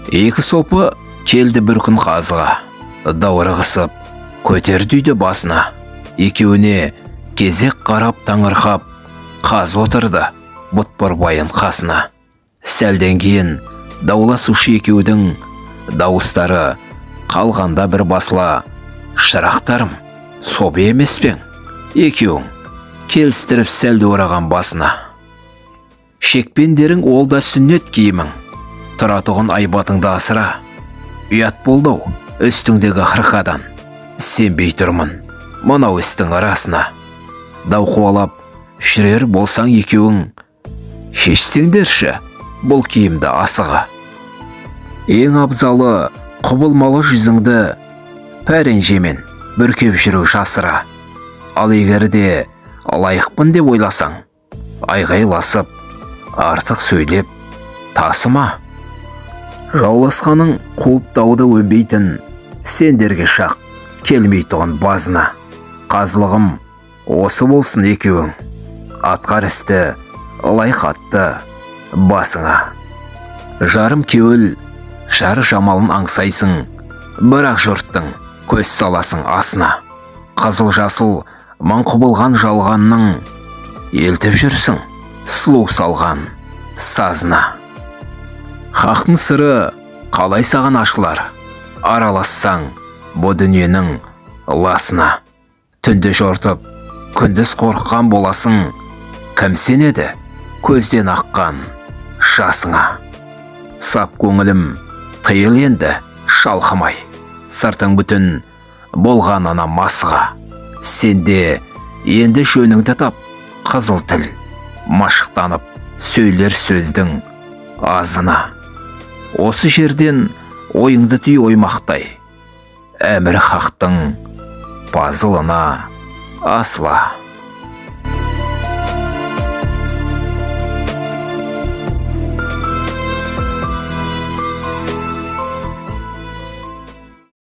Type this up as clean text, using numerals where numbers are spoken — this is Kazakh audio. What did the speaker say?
Екі сопы келді бір күн қазыға, даурығысып көтерді үйді басына. Екеуіне кезек қарап таңырқап, қазы отырды бұтбарбайын қасына. Сәлден кейін дауласушы екеудің дауыстары қалғанда бір басыла, шырақтарым, сопы емес пең, екеуің келістіріп сәлде ораған басына. Шекпендерің ол да сүннет киімің, тұратұғын айбатыңды асыра. Ұят болды-ау үстіңдегі хырқадан, сенбей тұрмын мынау істің арасына. Дау қуалап жүрер болсаң екеуің, шешсеңдерші бұл киімді асыға. Ең абзалы құбылмалы жүзіңді пәренжемен бүркеп жүру жасыра. Ал егер де лайықпын деп ойласаң, айғайласып артық сөйлеп тасыма. Жауласқаның қуып дауды өнбейтін, сендерге шақ келмейтұғын базына. Қазылығым осы болсын екеуің, атқар істі лайқатты басыңа. Жарым кеуіл жар жамалын аңсайсың, бірақ жұрттың көз саласың асына. Қызыл жасыл мың құбылған жалғанның елтіп жүрсің сұлу салған сазына. Хақтың сыры қалай саған ашылар, аралассаң бұ дүниенің ласына. Түнде жортып, күндіз қорыққан боласың, кім сенеді көзден аққан жасыңа. Сап көңілім тыйыл енді шалқымай, сыртың бүтін болғанына масыға. Сенде енді жөніңді тап, қызыл тіл, машықтанып сөйлер сөздің азына. Осы жерден ойыңды түй оймақтай, әмір хақтың пазылына асыла.